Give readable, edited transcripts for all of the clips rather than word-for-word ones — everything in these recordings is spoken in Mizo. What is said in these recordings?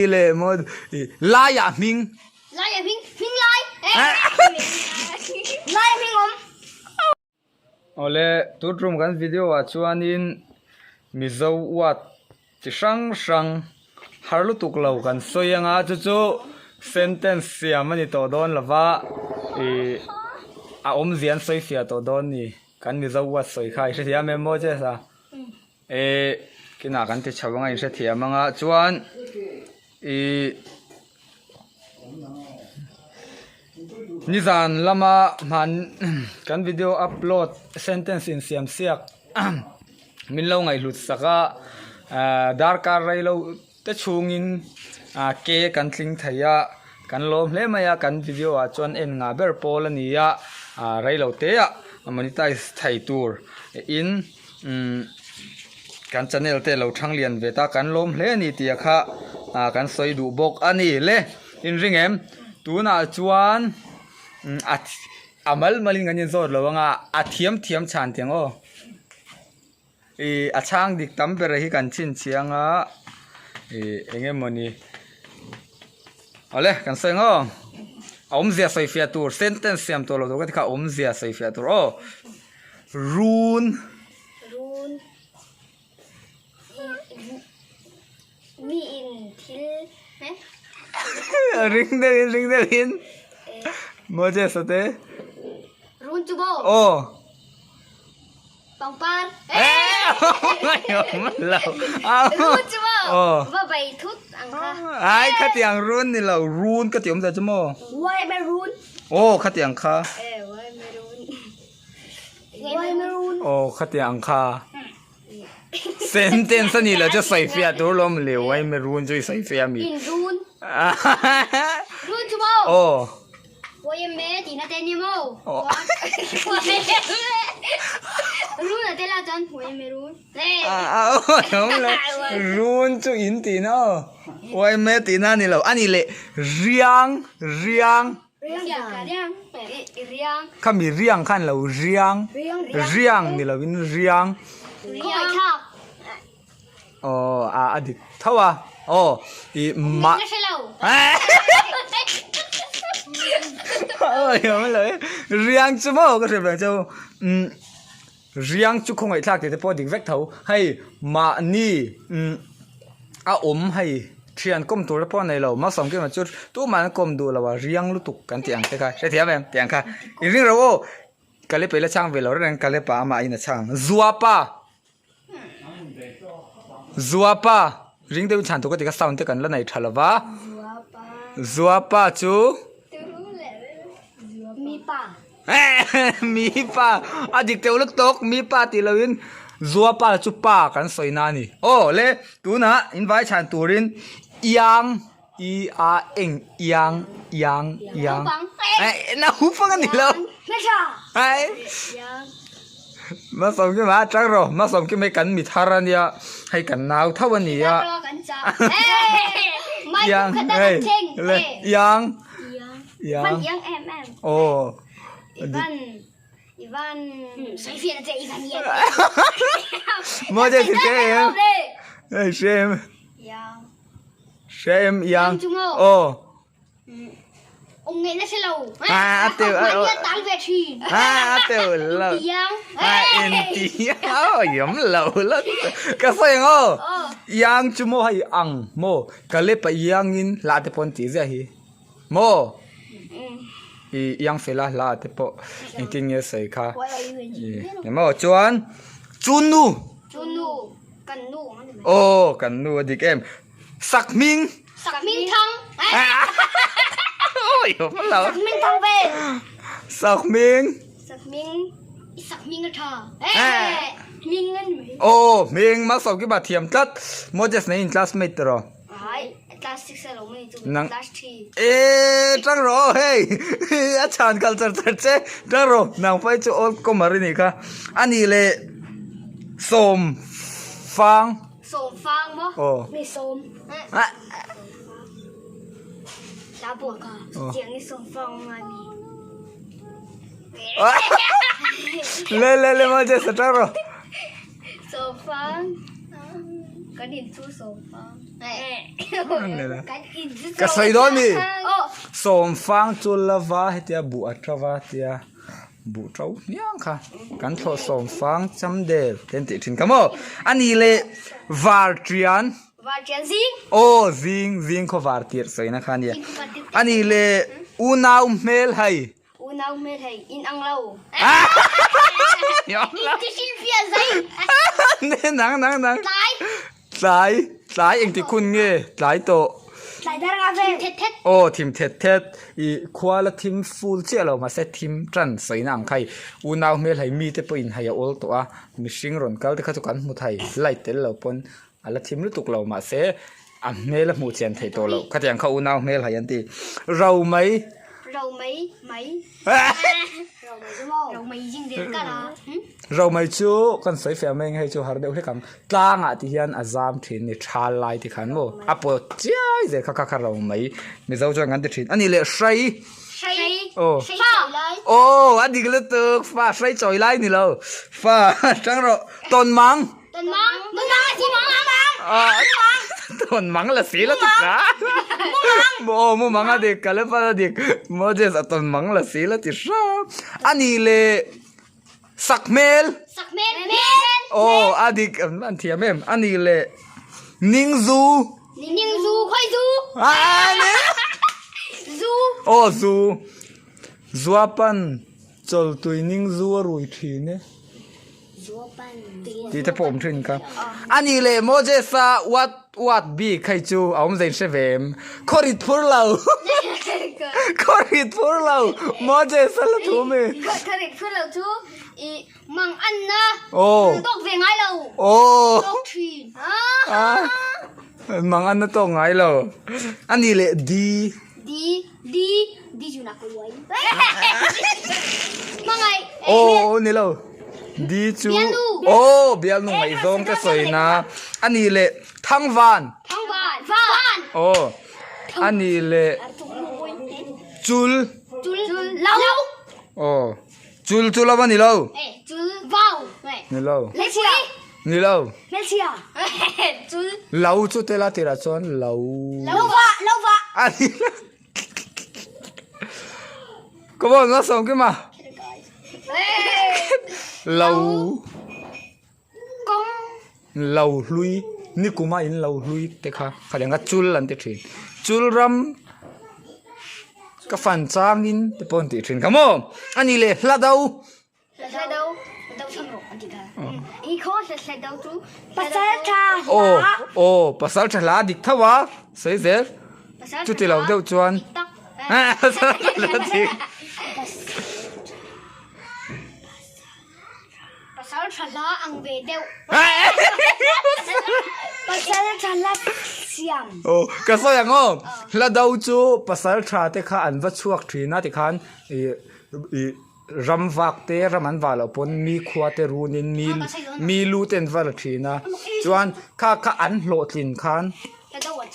Le maw laiah hming. Laiah hming hming lai. Laiah hming awm. Awle tun tum kan video ah chuanin Mizo uat chi hrang hrang har lutuk lo kan sawi anga chu chu sentence siam a ni tawh dawn lova ih a awmzia an sawi fiah tawh dawn ni kan Mizo uat sawi kha i hrethiam em maw Jess-a? E kinah kan ti chho anga inhrethiam anga chuan ih nizan lama hman kan video upload sentence insiam siak min lo ngaihhlut sak a ah darkar rei lo te chhungin ah ke kan tling thei a kan lawm hle mai a kan video ah chuan en ngah ber pawl a ni a ah reilo te ah monetize thei tur in umm kan channel te lo thang lian ve ta kan lawm hle a ni tih kha ah kan sawi duh bawk a ni le inring em tunah chuan a a mal malin kan inzawt lo anga a thiam thiam chhan tiang aw. Ih a chhang dik tam ber hi kan chhinchhiang a ih eng emawni awle kan sawi ang aw a awmzia sawi fiah tur sentence siam tawh lo tur ka ti kha a awmzia sawi fiah tur aw run run mi in thil ring deuhin ring deuhin Moses a te run chu maw aw. Pangpar. Run chu maw? Va bai thut ang kha. Ai khatiang run ni lo run ka ti awm zia chu maw? Wai me run. Aw khatiang kha. Eh wai me run. Wai me run. Aw khatiang kha. Sentence a ni lo chu sawi fiah tur lawm le wai me run chu i sawi fiah a mi. In run. Run chu maw? Aw. Yma tihna te ni maw? Run a tel ah chuan yma run. Run chu in tihna aw. Yma tihna a ni lo. A ni leh riang riang. Khami riang khan lo riang riang ni lovin riang. Aw a a dik tho a aw ih mah riang chu maw ka hriat vang chu umm riang chu khawngaih thlak tih te pawh a dik vek tho hei mahni umm a awm hei thian kawm tur te pawh a nei lo malsawmkima chu tumah an kawm duh lo a riang lutuk kan tih ang te kha hrethiam em tih ang kha inring ro aw Kalepa i la chhang ve lo reng Kalepa amah in a chhang Zuapa. Zuapa ring deuhin chhan tur ka ti kha sound te kan la nei tha lo va Zuapa chu Mipa a dik teuh lutuk mipa tih loin Zuapa chu pa kan sawi na a ni aw le tunah in vai chhan turin iang i a eng iang iang iang naupang a ni lo. Masawmkima a tang rawh Masawmkima hi kan mi thar a nia hei kan nau tho a nia iang hei le iang iang aw maw che si hre em hei hre em hre em iang aw. Ông nghệ nó sẽ lầu. À, tiểu à, tán về thì. À, tiểu lầu. À, in tí. Ờ, yếm lầu lắm. Cái sao ngô? Yang chu mo hay ang mo. Cái lê pa yang in la te pon tí zia hi. Mo. I yang fela la te po. In tin nge sei kha. I mo chuan chun nu. Chun nu. Kan nu. Ồ, kan nu a dik em. Sak hming. Sak hming thang. Ôi, không lo. Sak hming thang ve. Sak hming. Sak hming. Sak hming a tha. Hming an mai. Oh, hming ma sau ki ba thiam tlat. Moses nei in classmate te ro. Ai, class 6 a lo mai chu class 3. E, tang ro hey. A chan kal char char che. Tang ro, nang phai chu old comer ni kha. Ani le som fang. Sawm fang maw? Aw. Mi sawm. Ta buah ka. Chiang i sawm fang nga mi. Le le le ma je sa ro. Sawm fang. Kan in chu sawm fang. Ka sawi dawn mi? Sawmfang chu lova hetia buh a to va tia buh to hmiang kha kan thlawh sawmfang cham del te an tih thin kha maw? A nih leh var tian. Var tian zing. Aw zing zing khaw var tirh sawina kha a nia. A nih leh unau hmel hei. Unau hmel hei in ang lo. In ti hrilh fiah zai. Nang nang nang. Tlai. Tlai tlai engti khun nge tlai tawh. Tlai dar nga vel. Thim thet thet. Aw thim thet thet. I khua la thim ful chiah lo mahse thim tan sawina ang kha hei unau hmel hei mite pawhin hei a awl tawh a mihring rawn kal te kha chu kan hmu thei light tel lo pawn a la thim lutuk lo mahse a hmel a hmuh chian theih tawh loh khatiang kha unau hmel hai an ti ro mai ro mai mai ro mai chu maw ro mai zing vel kar a ro mai chu kan sawi fiah mai ang hei chu har deuh hlek ang tlangah ti hian a zam thin ni thal lai ti khan maw a pawt chiai zel kha kha kha ro mai mizo chuan kan ti thin a ni leh hrai hrai aw fa aw a dik lutuk fa hrai chawi lai ni lo fa tang rawh tawn mang Tawn mang, tawn mang a si mang mang. Tawn mang la si la ti sa. Mu mu mang a dik ka le pa a dik. Moses a tawn mang la si la ti sa. Ani le sak hmel. Sak hmel hmel. Aw a dik an thiam em. Ani le ning zu. Ning zu khoi zu. Zu. Aw zu. Zuapan chawltui ning zu a rui thin e. Tih te pawh awm thin kha. A nih leh Moses-a uat uat bik hei chu a awm zein hre ve em? Khaw rit phur lo. Khaw rit phur lo. Moses-a la thu mi. Khaw rit phur lo chu i mang anna Aw. tawk ve ngai lo. Aw. Tawk thin. Mang anna tawk ngai lo. A nih leh di. Di di di chu nak uai. Mangai. Aw ni lo. Di chu aw bialnu ngaihzawng te sawina a nih leh Thangvan. Thangvan. Van. Aw a nih leh Chul. Chul. Lo. Aw chul chu lo a ni lo. Chul vau. Ni lo. Hmeichhia. Ni lo. Hmeichhia. Chul. Lo chu tel a tirah chuan lo. Lo va. Lo va. A ni lo. Come on, nó sống cái mà. Lầu lầu hlui ni kuma in lo hlui te kha kha lenga chul an ti thin chul ram ka fan changin te pawh an ti thin kha maw ani leh hla do Aw aw pasal tha hla dik tho a sawi zel chuti lo deuh chuan pasal tha hla dik pasal tha hla ang ve deuh pasal tha hla siam aw ka sawi ang aw hla do chu pasal tha te kha an va chhuak thin a tikhan ih ih Ram vak te ram an vah loh pawn mi khua te runin mi mi lu te an va la thin a chuan kha kha an hlawhtlin khan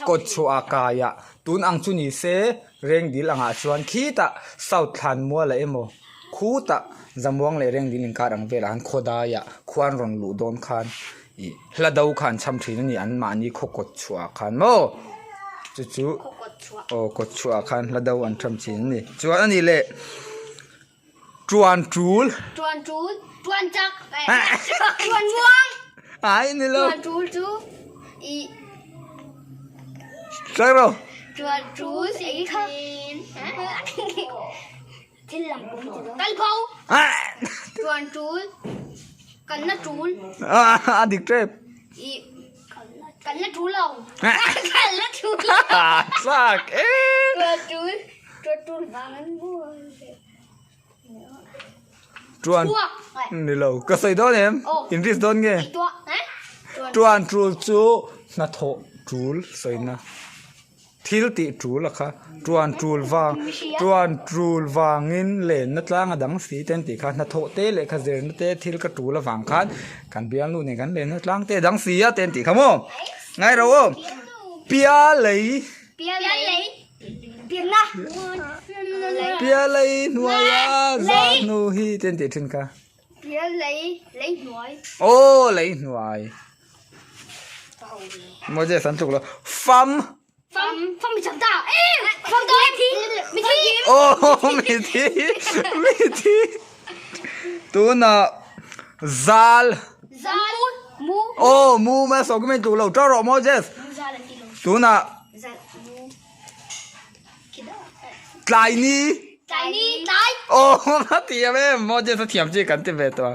kawt chhuah ah kaiah tun ang chu ni se rengdil angah chuan khitah south thlan mual ah emaw khutah zamuang leh rengdil inkar ang velah khan khawdaiah khua an rawn luh dawn khan ih hla do kha an cham thin a ni an mahni khaw kawt chhuah ah khan maw chu chu aw kawt chhuah ah khan hla do an cham thin a ni chuan a nih leh. Tuan tul. Tuan tul, tuan chak, tuan muang. Ai ni lo. Tuan tul chu i Chak ro. Tuan tul ei kha. Thil lam pum chu. Kal pho. Tuan tul. Kan na tul. A dik tep. I kan na tul lo. Kan na tul lo. Chak e. Tuan tul. Tuan tul vang an bu. Tuan ni lo ka sawi dawn em in risk dawn nge tuan tul chu hnathawh tul sawina thil tih tul a kha tuan tul vang tuan tul vangin lenna tlang a dang si te an tih kha hnathawh te lehkha zirna te thil ka tul avang khan kan bialnu nen kan lenna tlang te a dang si a te an tih kha maw ngai ro aw pialei. Pialei hnuaia zah hnu hi te an tih thin kha. Aw lei hnuai. Moses an tluk lo. Fam. Fam fam mi chak ta. E fam ta thi mi thi. Oh mi thi mi thi. Tuna zal. Zal mu. Oh mu ma so min tluk lo. Tro rawh Moses. Zal an ti lo. Tuna Zal mu. Tlai ni. Tlai ni tlai. Oh ma thiam em Moses a thiam chi kan ti ve tawh.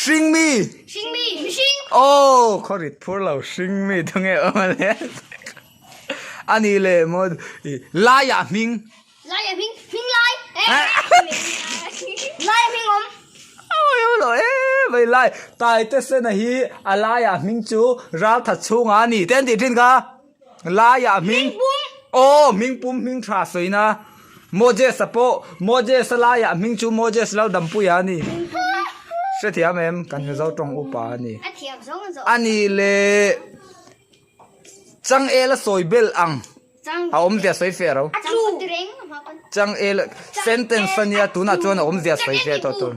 Hring mi. Hring mi mihring. Oh khawrit phur lo hring mi tu nge awm a le. Ani le maw laiah hming. Laiah hming hming lai. Laiah hming awm. Awi aw lo e mai lai Taite sena hi a laiah hming chu ralthat chhungah a ni te an tih thin kha. Laiah hming Aw hming pum hming tha sawina Moses a pawh Moses a laiah hming chu Moses Laldampuia a ni. Hrethiam em kan Mizo tawng upa a ni. A ni le Changel a sawi bel ang a awmzia sawi feh ro. Changel sentence a nia tunah chuan a awmzia sawi feh tawh tur.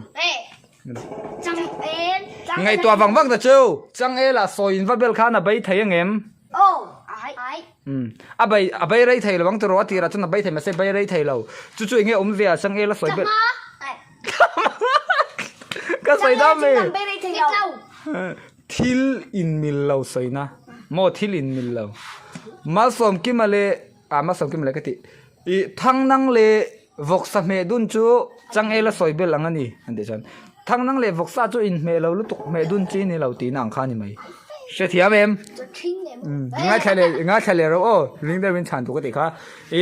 Ngaihtuah vang vang ta chu. Changel ah sawi in va bel khan a bei thei angem? A bei a bei rei thei lo ang tiraw a tirah chuan a bei thei mahse bei rei thei lo. Chu chu enge awm ve a changel a sawi bel. Ka sawi dam e. Thil in mil lo sawina maw thil in mil lo. Malsawmkima leh ah Malsawmkima leh ka tih ih Thangnang leh Vawksa hmeh dun chu changel a sawi bel ang a ni an tih chuan Thangnang leh vawksa chu inhmeh lo lutuk hmeh dun chi ni lo tihna ang kha a ni mai. Hrethiam em? Ngaithla leh ngaithla leh rawh aw ring deuhin chhan tur ka tih kha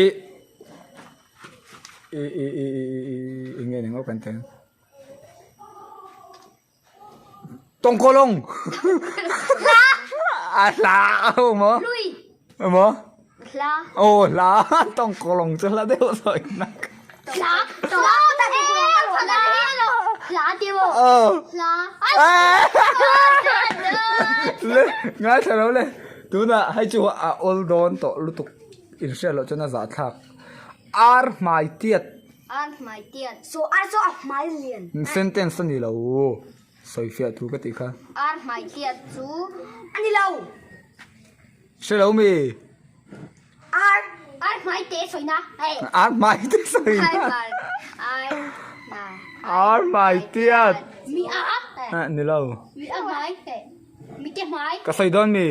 ih ih ih ih ih eng nge ni ngawt kan tih ang. Tawngkawlawng a hla a awm a emaw aw hla tawngkawlawng chu hla deuh sawi nak le ngaithla lo le tunah hei chu a awl dawn tawh lutuk inhriat loh chuan a zahthlak ar hmai tiat. Ar hmai tiat. So ar chu a hmai lian. Sentence a ni lo. Sawi fiah thu ka tih kha. Ar hmai tiat chu a ni lo. Hre lo mi? Ar ar hmai te sawi na. Ar hmai te sawi na. Ar ar Ar hmai tiat. Mi a. Ni lo. Mi a hmai. Mi te hmai. Ka sawi dawn mi?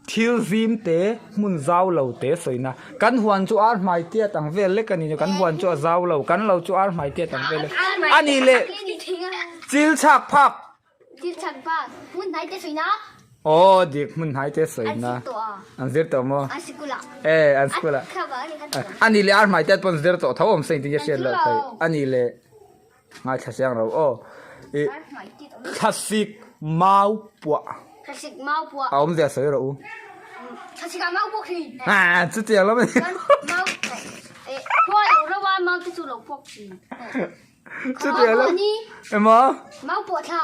Thil zim te, hmun zau lo te sawina. Kan huan chu ar hmai tiat ang vel lek a ni. Kan huan chu a zau lo. Kan lo chu ar hmai tiat ang vel lek a ni le. Chil chhak phak. Chil chhak phak. Hmun hnai te sawina. Aw dik hmun hnai te sawina. An zir tawh maw? An sikul ah. E an sikul ah. A ni le ar hmai tiat pawn zir tawh tho awm se engtin nge hriat loh theih. A ni le. Ngaithla chiang ro aw. I thlasik mau puah. Thlasik mau puah. A awmzia sawi rawh u. Thlasik ah mau puak thin. Ha chutiang lam a ni. Mau eh khua lo ro a mau te chu lo puak thin. Chutiang lam. Emaw? Mau puah thla.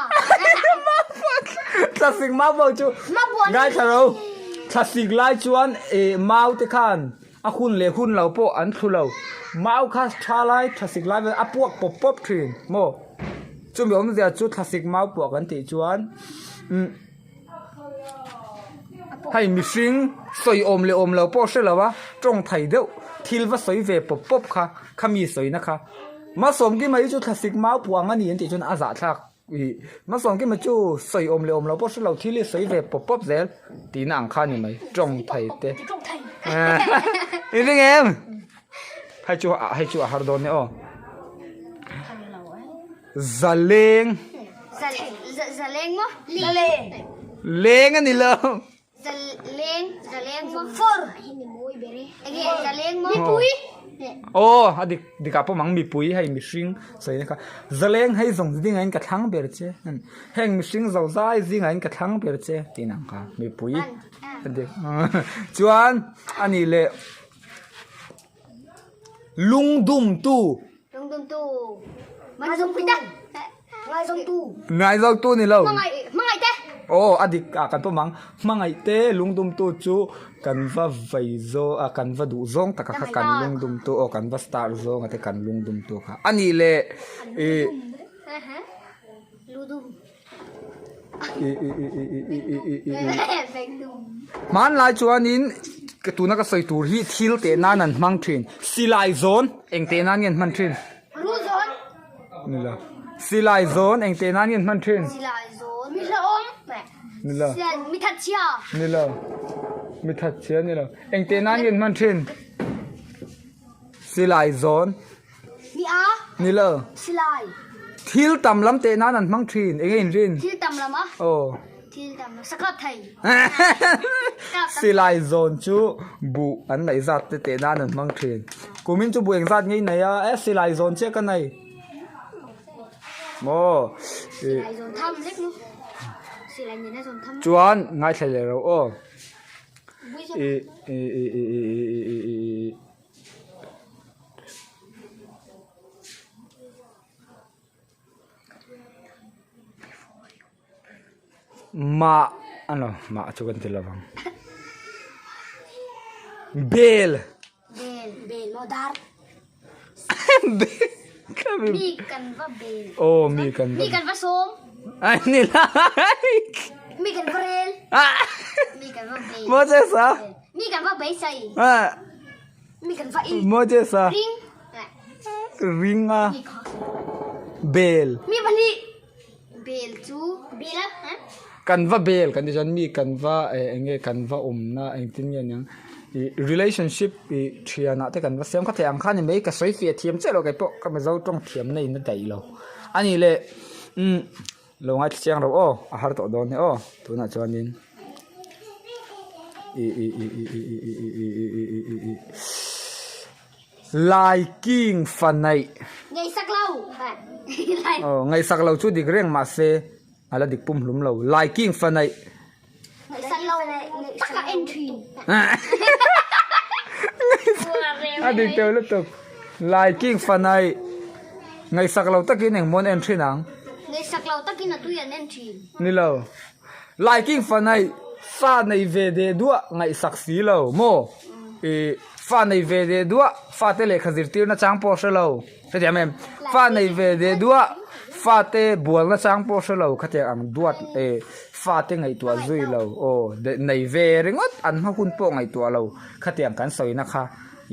Mau puah thla. Thlasik mau puah chu. Mau puah. Ngaithla ro. Thlasik lai chuan eh mau te khan A hun leh hun lo pawh an thlu lo. Mau kha tha lai thlasik lai vel a puak pawp pawp thin maw? Chumi awmzia chu thlasik mau puah kan tih chuan umm hei mihring sawi awm leh awm lo pawh hre lo a tawng thei deuh thil va sawi ve pawp pawp kha khami sawina kha Malsawmkima hi chu thlasik mau puah ang a ni an tih chuan a zahthlak. Ih, Malsawmkima chu sawi awm leh awm lo pawh hre lo, thil hi sawi ve pawp pawp zel tihna ang kha a ni mai, tawng thei te. I ring em? Hei chu hei chu a har dawn e aw. Zaleng. Zaleng maw? Leng. Leng a ni lo. Zaleng, zaleng maw? For. Enge zaleng maw? Mipui. Aw, a dik dikah pawh mang mipui hei mihring sawina kha. Zaleng hei zawng zingah in ka thlang ber che. Heng mihring zo zai zingah in ka thlang ber che tih nang kha mipui. A dik. Chuan ani leh lungdumtu. Lungdumtu. Ngaizawngtu. Ngaizawngtu. Ngaizawngtu ni lo. Hmangaih, hmangaih te. Aw, a dik ah kan pawm ang. Hmangaih te lungdumtu chu kan va vei zaw a kan va duh zawng tak a kha kan lungdumtu aw kan va star zawng a te kan lungdumtu kha. A nih leh ih. Ludum. I i i i i i i i i Hmanlai chuanin ka tuna ka sawi tur hi thil teh nan an hmang thin. Silai zawn eng teh nan nge an hman thin? Ru zawn. Ni lo. Silai zawn eng teh nan nge an hman thin? Silai zawn. Mi hlauhawm. Ni lo. Mi thatchhia. Ni lo. Mi thatchhia ni lo. Eng teh nan nge an hman thin? Silai zawn. Mi a. Ni lo. Silai. Thil tam lam teh nan an hmang thin. Eng nge in rin? Thil tam lam a? Aw. Thil tam lam. Sakap thei. Silai zawn chu buh an neih zat te teh nan an hmang thin. Kumin chu buh eng zat nge i nei a? E silai zawn chiah ka nei. Maw. Silai zawn tham lek nu. Silai nena zawn tham. Chuan ngaithla leh ro aw. I i i i i i i i i. Mah ano mah chu kan ti lo vang. Bel. Bel bel maw dar. Bel. Mi kan va bel. Aw mi kan va. Mi kan va sawm. Ai ni lai. Mi kan va rel. Mi kan va bel. Moses a. Mi kan va beisei. Mi kan va in. Moses a. Ring. Ring a. Bel. Mi pahnih. Bel chu bel a. Kan va bel kan ti chuan mi kan va eng nge kan va awmna engtin nge niang ih relationship ih thianah te kan va siam kha thei ang kha ni mai ka sawi fiah thiam chiah lo kei pawh ka mizo tawng thiam na in a daih lo a nih leh umm lo ngaithla chiang ro aw a har tawh dawn hi aw tunah chuanin ih ih ih ih ih ih ih ih ih ih ih ih ih Laiking fa neih. Ngaihsak lo. Aw ngaihsak lo chu dik reng mahse a la dik pum hlum lo. Laiking fa neih. Ngaihsak lo tak a en thin. A dik teuh lutuk. Laiking fa neih. Ngaihsak lo takin engmaw an en thin ang. Ngaihsak lo takin a tui an en thin. Ni lo. Laiking fa neih fa nei ve deh duah ngaihsak si lo maw? Ih fa nei ve deh duah fate lehkha zirtirna chang pawh hre lo hetiang em fa nei ve deh duah fate bualna chang pawh hre lo khatiang ang duat eh fate ngaihtuah zui lo aw nei ve ringawt an hma hun pawh ngaihtuah lo khatiang kan sawina kha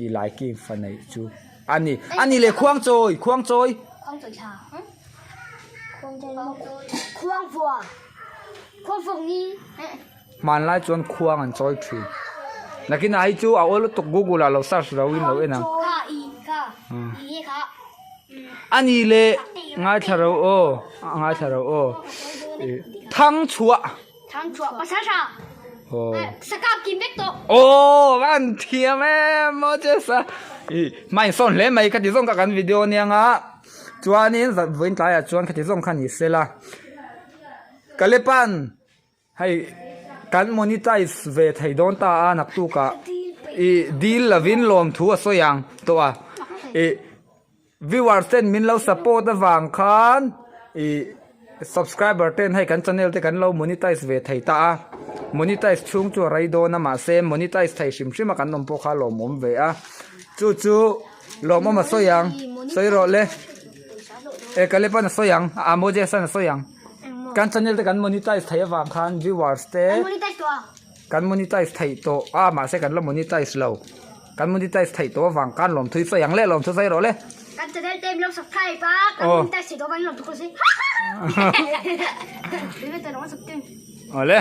ih laiking fa neih chu a ni a ni leh khuangchawi khuangchawi. Khuangchawi thla. Khuang vua. Khuang vua ngi. Hmanlai chuan khuang an chawi thin. Nakinah hi chu a awl lutuk Google ah lo search lo in lo en ang. Kha i kha i kha. Ani le ngaithla ro aw ngaithla ro aw. Thang chhuah. Thang chhuah pasal tha. Aw. Sakap kim vek tawh. Aw an thiam em Moses a. I hma insawn hle mai ka ti zawng kha kan video ania nga. Chuanin vawiin tlaiah chuan khati zawng kha ni sela. Kalepan hei kan monetize ve thei dawn ta a naktukah ih dil lovin lawmthu a sawi ang tawh a. Ih viewers ten min lo support avang khan ih subscriber ten hei kan channel te kan lo monetize ve thei ta a. Monetize chhung chu a rei dawn a mahse monetize thei hrim hrim a kan awm pawh kha a lawmawm ve a. Chu chu. Lawmawm a sawi ang, sawi rawh le. E Kalepan a sawi ang, a Moses an a sawi ang. Kan channel te kan monetize theih avang khan viewers te kan monetize theih tawh a mahse kan la monetize lo. Kan monetize theih tawh avang khan lawmthu i sawi ang le, lawmthu sawi rawh le. Kan channel te min lo subscribe a, kan monetize theih tawh avangin lawmthu ka sawi. Awle.